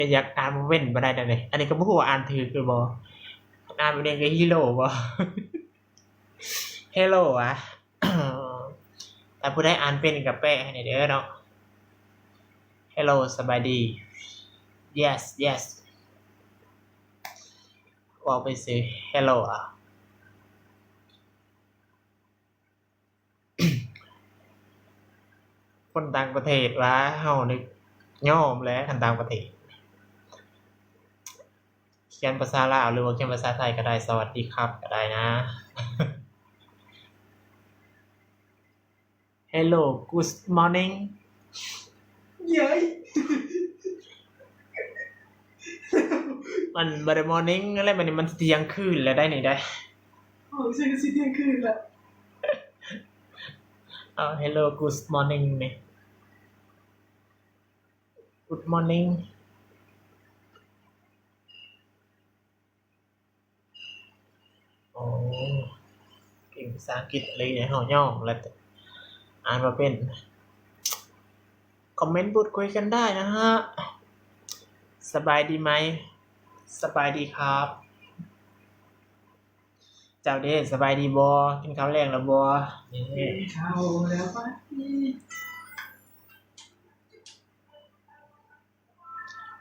ກໍຢາກອ່ານບໍ່ເປັນບໍ່ໄດ້ດອກນີ້. ອັນນີ້ກໍບໍ່ຮູ້ວ່າອ່ານຖືກຫຼືບໍ່. ອ່ານເປັນກໍ Hello ບໍ່? Hello ຫວາ? ຖ້າຜູ້ໃດອ່ານເປັນກໍແປໃຫ້ແດ່ເດີເນາະ. Hello ສະບາຍດີ. Yes yes ເວົ້າໄປຊື່ Hello ອະ. ຄົນຕ່າງປະເທດຫວາ? ເຮົານີ້ຍອມແຫຼະ ຄັນຕ່າງປະເທດ. ຂຽນພາສາລາວ ຫຼືວ່າຂຽນພາສາໄທກໍໄດ້ ສະຫວັດດີຄັບກໍໄດ້ນະ. Hello good morning. ເຢ້ຍ ມັນບໍ່ໄດ້ morning ແລ້ວ ບັດນີ້ມັນທ່ຽງຄືນແລ້ວໄດ໋ນີ້ໄດ໋. ໂອ້ຍ ຊິທ່ຽງຄືນແລ້ວ. ເອົາ Hello good morning ນີ້ Good morning. ໂອ້ ເກັ່ງພາສາອັງກິດອີ່ຫຼີ ໃຫ້ເຮົາຍອມແລ້ວ ອ່ານບໍ່ເປັນ. ຄອມເມັນພູດຄຸຍກັນໄດ້ນະຮະ. ສະບາຍດີໄໝ? ສະບາຍດີຄັບ. ເຈົ້າເດ້ ສະບາຍດີບໍ່? ກິນເຂົ້າແລງແລ້ວບໍ່? ກິນເຂົ້າແລ້ວປະ?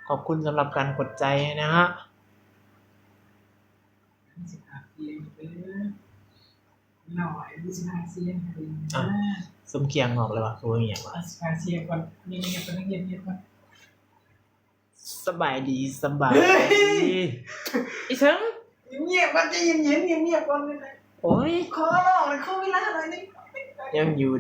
ຂອບຄຸນສຳລັບການກົດໃຈນະຮະ. ອ່ະ ສົມຄຽງອອກແລ້ວຫວາ? ຄືວ່າມີຫຍັງຫວາ? ສະບາຍດີ ສະບາຍດີ. ອີ່ເຊິ່ງ? ງຽບໆກ່ອນ ໃຈເຢັນໆ ງຽບໆກ່ອນ. ໂອ້ຍ ຂໍຮ້ອງ ຂໍເວລາໜ້ອຍໜຶ່ງ. ຍັງຢູ່